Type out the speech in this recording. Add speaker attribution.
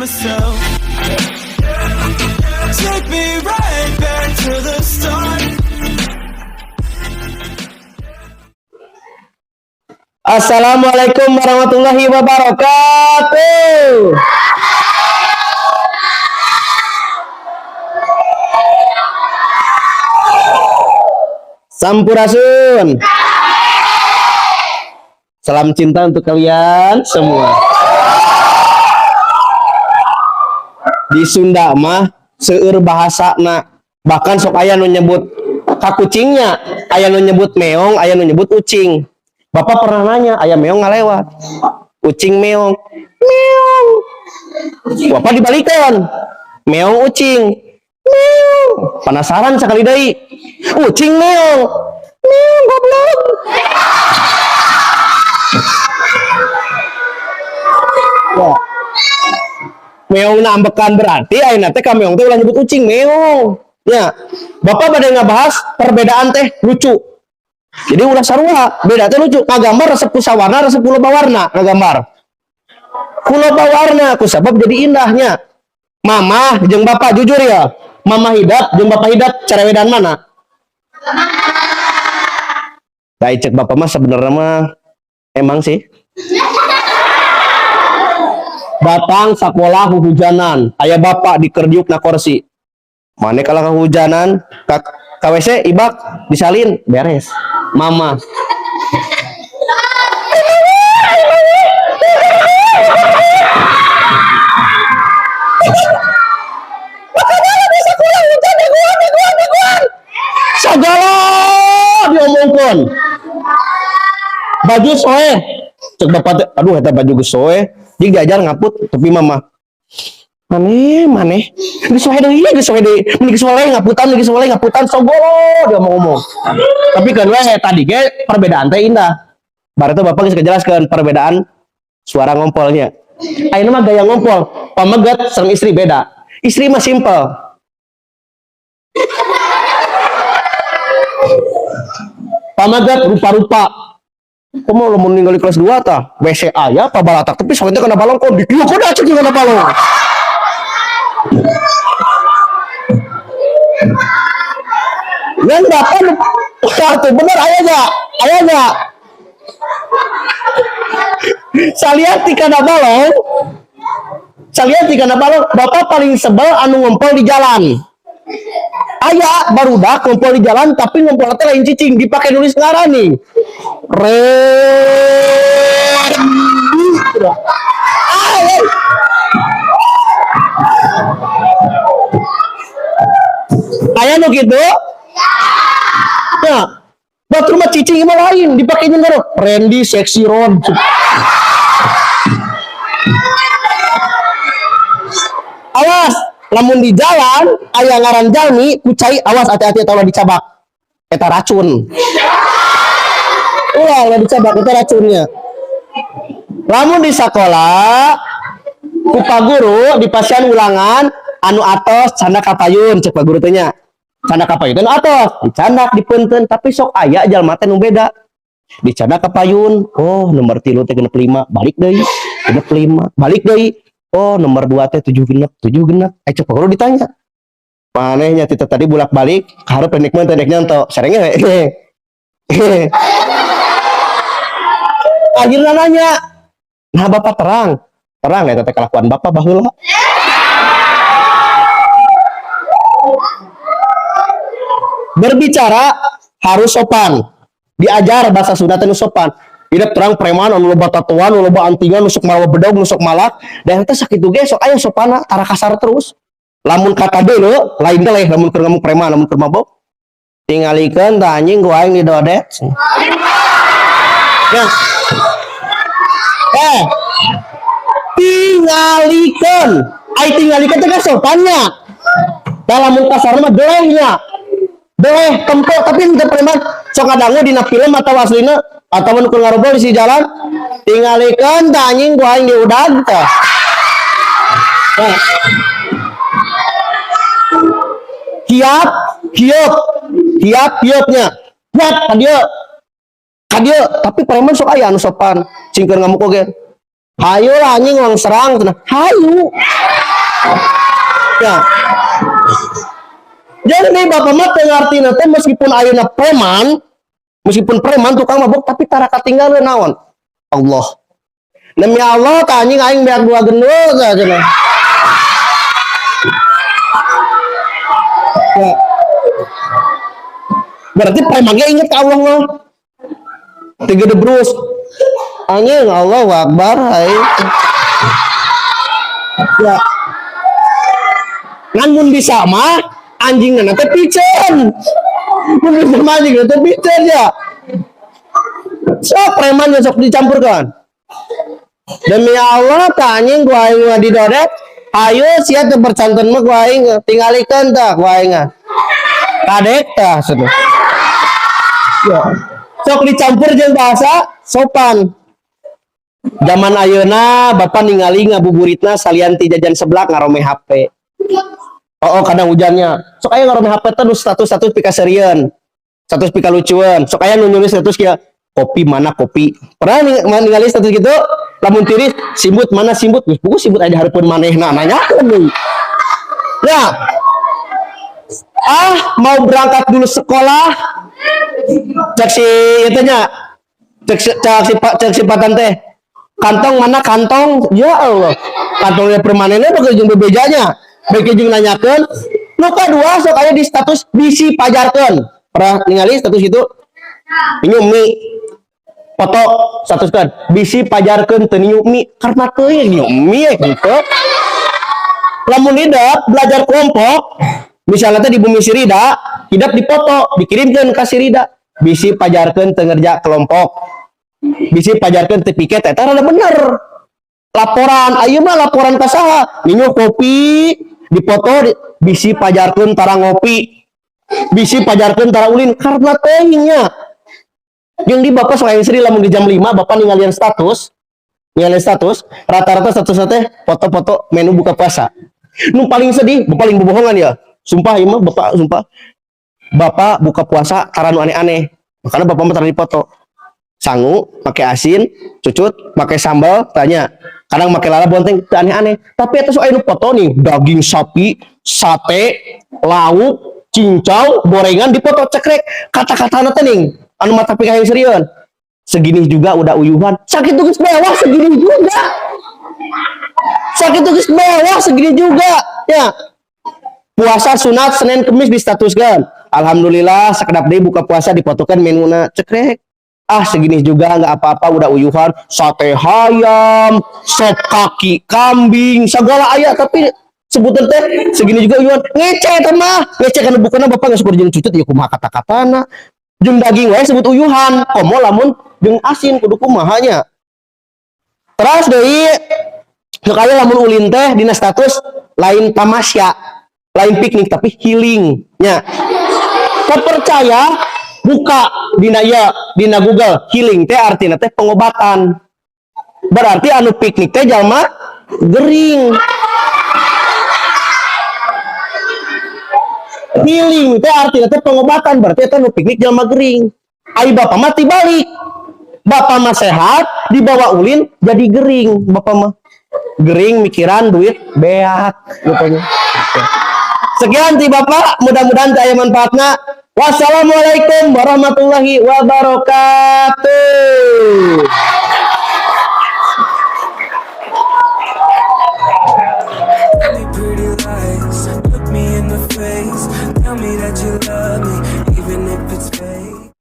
Speaker 1: myself. Take me right back to the start.
Speaker 2: Assalamualaikum warahmatullahi wabarakatuh. Sampurasun. Salam cinta untuk kalian semua. Di Sunda mah seueur bahasana, bahkan sok aya nu nyebut ka kucingnya, aya nu nyebut meong, aya nu nyebut ucing. Bapak pernah nanya, aya meong ngalewat. Ucing meong. Meong. Bapak dibalikan. Meong ucing. Meong. Penasaran sekali deui. Ucing meong. Meong goblok. Ya. Meong ambekan, berarti ayeuna teh ka meong teh ulah nyebut ucing, meong. Ya. Bapak bade ngabahas perbedaan teh lucu. Jadi ulah sarua, beda teh lucu. Ngagambar resep ku sawarna, resep ku loba warna ngagambar. Ku loba warna, ku sabab jadi indahnya. Mama jeung bapak, jujur ya. Mama hidap jeung bapak hidap, carewedan mana? Baik, cek bapak mah sebenarnya mah emang sih. Datang sekolah hujanan, aya bapak dikerjuk na kursi. Mana kalau kehujanan, ka KWC ibak disalin beres. Mama. Segala diomongkan. Baju soeh. Cek bapak teh, aduh, eta baju geus soeh. Jeung diajar ngaput, tapi mama maneh maneh geus soeh deui, geus soeh deui, mun geus soleh ngaputan, geus soleh ngaputan, sogolo dia ngomong. Tapi kan we tadi ge perbedaan teh indah. Baru bapak geus ngejelaskeun perbedaan suara ngompolnya. Ayeuna mah gaya ngompol pameget sareng istri beda. Istri mah simple. Pameget rupa-rupa. Kamu lo mau ninggal di kelas 2 tah WC aya pabalatak, tapi soalnya kena balong kok di kok dah cek kena balong. Yang bapak wah tuh bener, aya gak, aya gak salian ti kana balong, salian ti kana balong. Bapak paling sebel anu ngumpul di jalan. Aya barudak ngumpul di jalan, tapi ngumpul teh lain cicing, dipakai nulis ngaran nih. Rendi. Ah, eh. Aya nu kitu? Ya. Batur mah cicing mah lain, dipakai ngaran Randy Seksi Ron. Awas, lamun di jalan aya ngaran jalmi ku cai, awas, hati-hati, eta ulah dicabak. Eta racun. Ulah, ulah dicabak, eta racunnya. Lamun di sekolah ku pak guru di pasian ulangan, anu atos candak kapayun, cek pak guru teh nya. Candak kapayun teh anu atos, dicandak dipeunteun, tapi sok aya jalma teh nu beda. Dicandak kapayun, oh nomor 3 teh 65, balik deui, 65, balik deui. Oh nomor 2 teh 7 genep, 7 genep. Eh, cek pak guru ditanya. Manehnya tita tadi bolak-balik, hareup pendek mah pendek nyonto. Sarengnya we. Akhirnya nanya. Nah, bapak terang. Terang ya teh kelakuan bapak baheula. Berbicara harus sopan. Diajar bahasa Sunda teh nu sopan. Hidup terang preman anu loba tatoan, anu loba antingan, nu sok mawa bedog, nu sok malak, dan teh sakitu ge sok aya sopana, tara kasar terus. Lamun kata deuleu, lain teh lamun keur ngomong preman, lamun keur mabok. Tingalikeun tah anjing ku aing didodet. Ya. Eh. Tingalikeun. Ai tingalikeun teh kan sopannya. Da lamun kasar mah delehnya. Deleh tempo, tapi henteu preman sok ngadangu dina film atau aslina atau nu keur ngarobrol di si jalan, tingalikeun tah anjing ku aing diudag tah. Nah. Kiap, kieup, kiap, kieup-nya. Kiap ka dieu. Ka dieu, tapi preman sok aya anu sopan, cing keur ngamuk oge. Hayu lah anjing urang serang cenah. Hayu. Ya. Jadi nih bapak mah teu ngartina teh meskipun ayeuna preman, meskipun preman tukang mabok, tapi tara katinggalan naon? Allah. Demi Allah tah anjing, aing beak dua gendul tah cenah. Ya. Berarti premannya inget ke Allah mah. Tiga debrus. Anjing, Allahu Akbar hai. Ya. Ngan mun bisa mah anjing teh piceun. Mun bisa mah anjing teh piceun ya. Sok preman sok dicampurkan. Demi Allah tah anjing, ku aing mah didodet. Ayo sia teu percanten mah ku aing tingalikeun tah ku aing mah. Kadek tah cenah. Ya. Sok dicampur jeung bahasa sopan. Zaman ayeuna bapak ningali ngabuburitna salian ti jajan seblak ngarome HP. Oh, kadang hujannya. Sok aya ngarome HP teh nu status-status pikaseurieun. Status pikalucueun. Sok aya nu nulis status kieu, kopi mana kopi. Pernah ningali status gitu? Lamun tiris, simbut mana simbut? Geus buku simbut aya di hareupeun manehna nanyakeun deui. Ya. Ah, mau berangkat dulu sekolah. Cek si itu nya. Cek si patan teh. Kantong mana kantong? Ya Allah. Kantongnya permanennya bakal jeung bebejanya. Baik jeung nanyakeun. Nu kadua sok aya di status bisi pajarkeun. Pernah ningali status itu? Ini mie foto statuskan bisi pajarkeun teu niu mie, karena teuing niu mie gitu. Lamun hidep belajar kelompok misalnya teh di bumi sirida, hidep dipoto dikirimkan ke sirida, bisi pajarkeun teu ngerja kelompok, bisi pajarkeun teu piket. Eta rada bener laporan. Ayeuna mah laporan ka saha? Ninyo kopi dipoto di, bisi pajarkeun tara ngopi, bisi pajarkeun tara ulin, karena teuing nya. Jeung di bapak sok seri lamun di jam 5 bapak ninggalian status, ninggalian status, rata-rata status teh foto-foto menu buka puasa. Nu paling sedih, bapak paling bohongan ya. Sumpah ieu mah bapak sumpah. Bapak buka puasa tara nu aneh-aneh. Makanya bapak mah tara dipoto. Sangu, pakai asin, cucut, pakai sambal, tanya. Kadang pakai lala bonteng, teu aneh-aneh. Tapi eta sok aya nu foto nih, daging sapi, sate, lauk, cincau, gorengan dipoto cekrek. Kata-katana teh ning anu mata pikir serius. Segini juga udah uyuhan. Sakit geus mewah segini juga. Sakit geus mewah segini juga. Ya. Puasa sunat Senin Kemis distatuskan. Alhamdulillah sakedap deui buka puasa, dipotokan menuna cekrek. Ah, segini juga nggak apa-apa udah uyuhan, sate hayam, sop kaki kambing, segala aya, tapi sebutan teh segini juga uyuhan. Ngece eta mah, ngece kan bukanna bapak geus jeung cucut ya, kumaha kata-katana. Jeung daging wae sebut uyuhan, komo lamun jeung asin kudu kumaha nya. Terus deui nu kaya lamun ulin teh dina status lain tamasya, lain piknik, tapi healing nya. Terpercaya buka dina ya dina Google, healing teh artinya teh pengobatan. Berarti anu piknik teh jalma gering. Healing teh artinya teh pengobatan, berarti eta nu piknik jalma gering. Ai bapak mah balik. Bapak mah sehat, dibawa ulin jadi gering bapak mah. Gering mikiran duit beak gitu. Sekian ti bapak, mudah-mudahan teh aya manfaatna. Wassalamualaikum warahmatullahi wabarakatuh.
Speaker 1: Tell me pretty lies, look me in the face, tell me that you love me, even if it's fake.